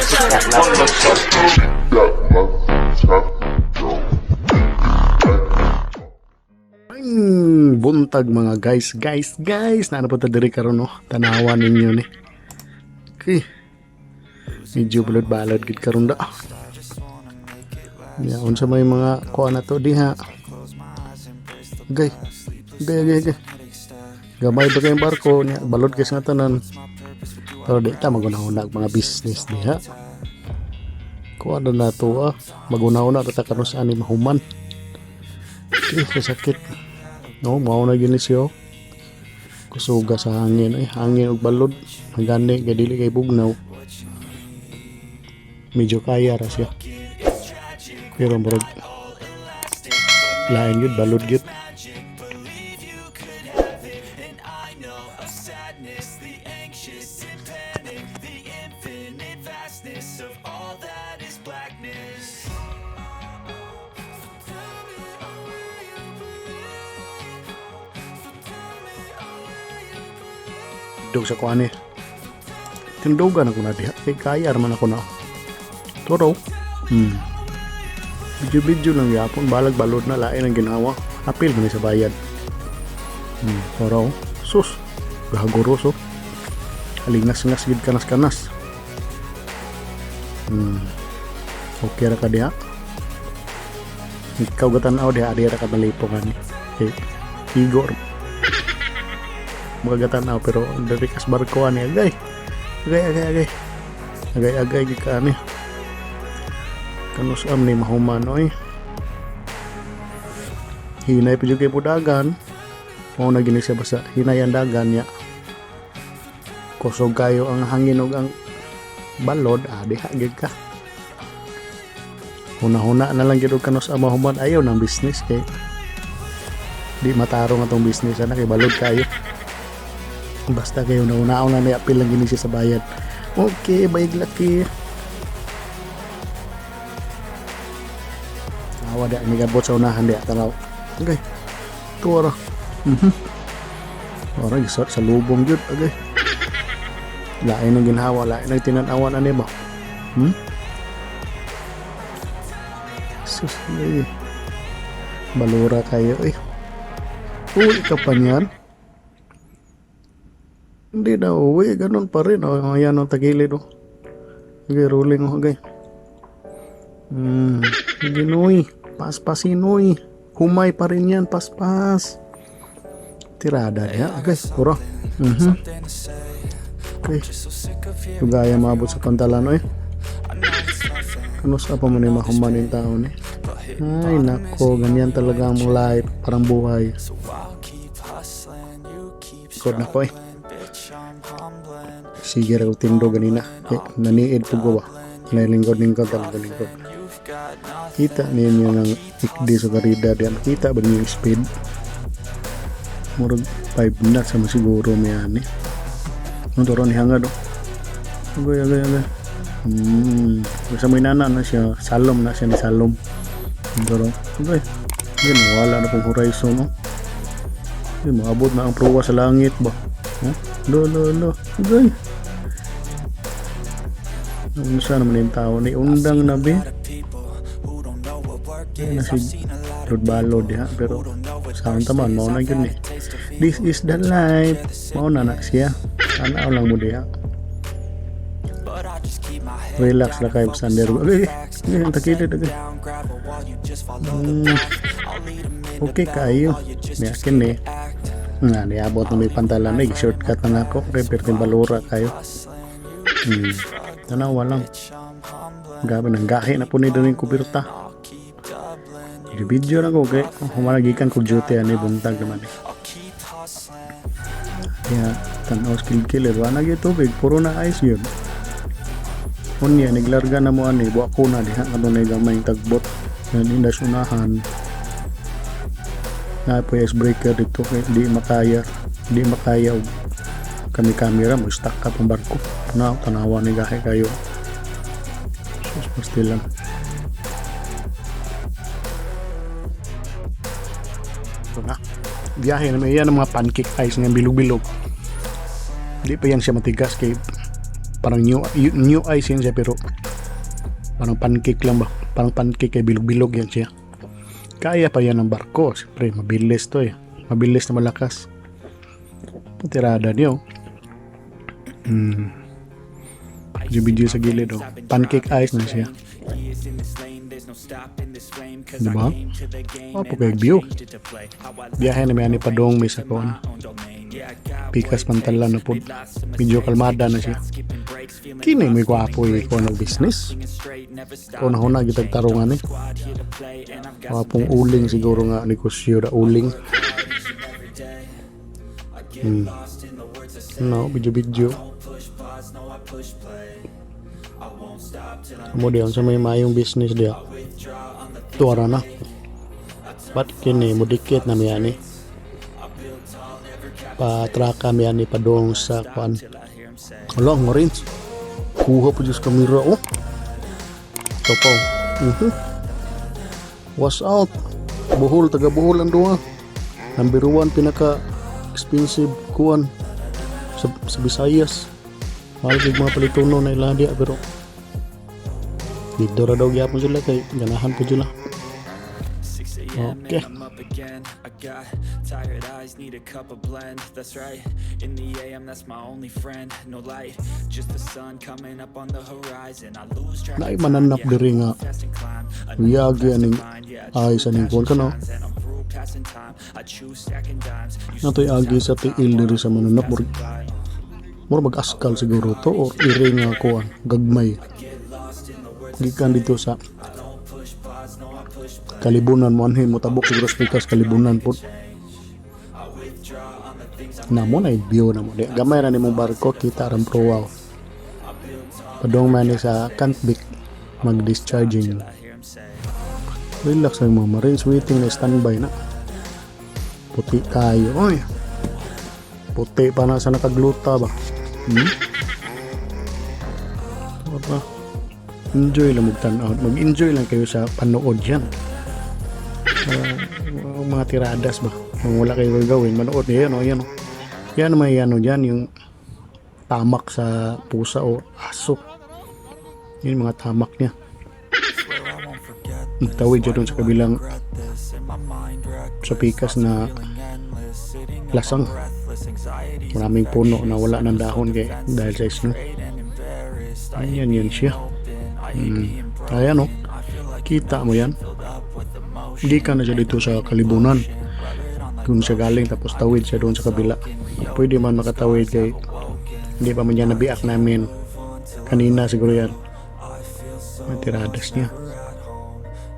That love. Buntag mga guys, guys, guys. Naano po ta diri karon, no? Tanawa ninyo ni. Okay. Medyo balod-balod gid karon da. Ya, unsa may mga kuha na to diha. Gay. Gay, gay, gay. Gamay ba kayong barko niya? Balod kay sa tanan. Pero di ta maguna-una og mga business diha. Kuha na na to ah. Maguna-una ta karon sa ani mahuman. Eh, sakit. No, mao na gini siya. Kusuga sa hangin ay hangin ug balod. Gani kay dili kay bugnaw. Medyo kaya ra siya. Pero murag lain gyud, balod gyud. Dug sa kuan eh. Tindugan ako na diha. Kay kaya man ako na. Toro. Video-video lang yapon. Balag balod na lain ang ginawa. Apil man ni sa bayad. Toro. Sus. Gahaguros oh. Alingas-ngas gid kanas-kanas. Okay ra ka diha. Ikaw gatan-aw diha, adi ra ka malipong ani. Okay. Igor. Mga gatan-aw pero diri kas barko ani agay. Agay agay agay. Agay agay gid ka ani. Kanus am ni mahuman oy. Hinay pa jud kay pudagan. Mao na gini siya basta hinay ang dagan niya. Kusog kayo ang hangin ug ang balod, ah, diha gid ka. Huna-huna na lang gid og kanus am mahuman, ayaw ng business kay di matarong atong business ana kay balod kayo. Basta kayo nauna-una na apil lang gini siya sa bayad. Okay, bayag laki. Awa di nigabot sa unahan di tanaw. Okay. Tuwa ra. Ora sa, sa lubong gyud okay. Lain ang ginhawa, lain ang tinan-awan ani ba? Hmm? Sus, ay. Balura kayo eh. Uwi ka pa niyan? Hindi na uwi, ganun pa rin. Oh, ayan ang tagilid oh. Okay, rolling oh, okay. Ginoy, paspasin oy. Humay pa rin yan, paspas. Tirada niya, okay, puro. Okay. Tugaya maabot sa pantalan oy. Ano sa pa mo ni mahumanin tao ni? Ay nako, ganyan talaga ang life, parang buhay. Ikot na ko eh. Sige ra ko tindo ganina. Eh, naniid po ko ba? Nalingkod-lingkod talaga lingkod. Kita ninyo ng ikdi sa karida diyan. Kita ba ninyo yung speed? Murag 5 knots sama siguro may ani. Ang turo ni hangad oh. Agay, agay, agay. Sa may nana na siya, salom na siya ni salom. Ang turo. Agay. Yan, wala na pong horizon oh. Ay, maabot na ang proa sa langit ba? Oh, lo, lo, lo. Agay. Unsa naman yung tao ni undang na be? Ay, na si Lord diha pero sa taman mao na gyud ni. This is the life. Mao na na siya. Tanaw lang mo diha. Relax la kayo sa under. Agay, agay, ang takilid agay. Okay kayo. Niakin ni. Nga, niabot na may pantalan eh. Shortcut na nako. Kay perting balura kayo. Tanawa lang. Grabe, nang gahi na po ni doon yung kubirta. Video na ko kay humanagikan ko duty ani buntag naman eh. Kaya tanaw skill killer wala gyud tubig, puro na ice yun. Unya niglarga na mo ani buwa ko na diha kadto na gamay tagbot. Yan indas unahan. Na po icebreaker dito kay di makaya og kami kamera mo stuck ka pang barko. Na tanawa ni gahi kayo. Sus, pastilan. Ito na. Biyahe na may yan ang mga pancake ice nga bilog-bilog. Di pa yan siya matigas kay Parang new ice yan siya, pero parang pancake lang ba? Parang pancake kay bilog-bilog yan siya. Kaya pa yan ng barko. Siyempre, mabilis to eh. Mabilis na malakas. Tirada niyo. Video sa gilid oh. Pancake ice na siya. Diba? Wapo kay view. Biyahe na may ani padong may sa kuan. Pikas pantalan na po. Medyo kalmada na siya. Kini may gwapo eh kuan og business. Kung na gitag tarungan eh. Wapong uling siguro nga negosyo da uling. No, video-video. Amo diyan sa may mayong business diya. Tuwara na. But kini mudikit na miya ni. Patraka miya ni padong sa kuan. Hala, ang orange. Kuha pa diyos kamera oh. Ito pa. Oh. Was out. Bohol, taga Bohol ang duha. Number 1 pinaka expensive kuan sa Visayas. Mahal kay mga palituno na ila diya, pero dito ra daw gyapon sila kay ganahan po sila. 6 a.m. Okay. And I'm up again. I got tired eyes, need a cup of blend. That's right. In the AM, that's my only friend. No light, just the sun coming up on the horizon. I lose track Naay of time, mananap yeah. diri nga Fast and climb. wiyagi aning ay ay sa ning kuan kano. Natoy agi sa tiil diri sa mananap, murag mura mag-askal siguro to or iri nga kuan gagmay. Gikan dito sa Kalibunan mo anhi mo tabok siguro sa pikas Kalibunan po. Namo na view na mo di gamay ra nimong barko, kita ram proaw. Padong man ni sa Kantbik mag discharging. Relax lang mga marines, waiting na, standby na. Puti kayo oy. Puti pa na sa nakagluta ba? Apa? Enjoy lang magtan-aw. Mag-enjoy lang kayo sa panood yan. Mga tiradas ba? Kung wala kayo gagawin, manood. Yan o, yan o. Yan may ano dyan, yung tamak sa pusa o aso. Yun yung mga tamak niya. Nagtawid siya dun sa kabilang sa pikas na lasang. Maraming puno na wala ng dahon kay dahil sa snow. Ayan yan siya. Ayan o. Kita mo yan. Gikan na siya dito sa Kalibunan. Kung siya galing, tapos tawid siya doon sa kabila. Pwede man makatawid kay hindi pa man yan nabiak namin. Kanina siguro yan. May tiradas niya.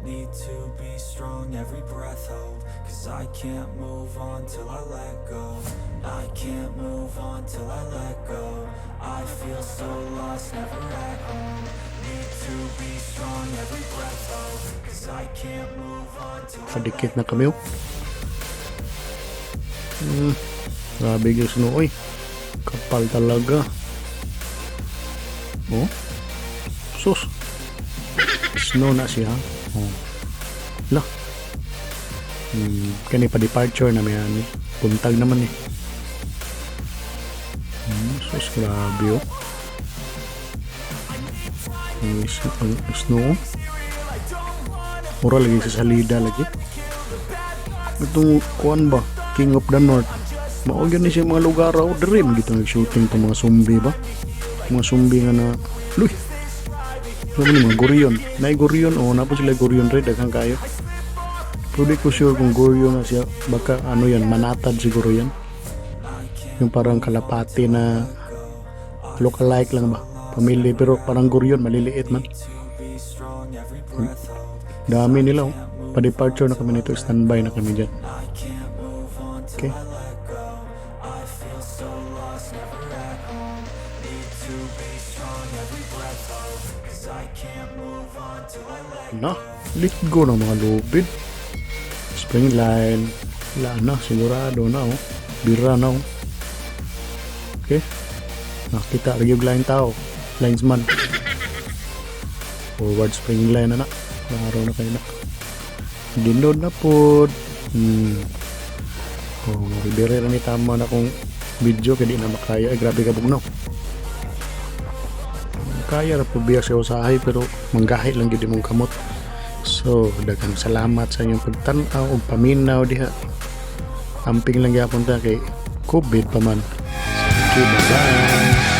Need to be strong, every breath hold. 'Cause I can't move on till I let go. I can't move on till I let go. I feel so lost, never at home. Need to be strong, every breath hold. 'Cause I can't move on till I Padikit na kami oh. Grabe yung snow oy. Kapal talaga. Oh. Sus. Snow na siya. Oh. La. Kani pa departure na may ani. Buntag naman eh. Sus, grabe oh. Ang snow. Mura lagi sa salida lagi. Itong kuan ba? King of the North. Mao gyud ni siya mga lugar oh, diri man gito nag-shooting tong mga zombie ba? Mga zombie nga na luy. Ano ni mga Gurion? Nay Gurion oh, naa po sila Gurion red, daghan kayo. Pero di ko sure kung Gurion na siya. Baka ano yan, manatad siguro yan. Yung parang kalapati na look-alike lang ba? Pamilya, pero parang Gurion, maliliit man. Dami nila oh. Pa-departure na kami nito, standby na kami dyan. Okay. I feel so lost, never at home. Need to be strong, every breath hold. 'Cause I can't move on till I let Na, let go ng mga lubid. Spring line. Wala na, sigurado na oh. Bira na oh. Okay. Nakita rin yung line tao. Linesman. Forward spring line na na. Klaro na kayo na. Dinod na po. Oh, dire ra ni tama na kung video kay di na makaya. Ay, grabe ka bugnaw. Kaya ra po biya siya usahay, pero manggahi lang gyud imong kamot. So daghang salamat sa inyong pagtan-aw ug paminaw diha. Amping lang gyapon ta kay COVID pa man. Sige, bye.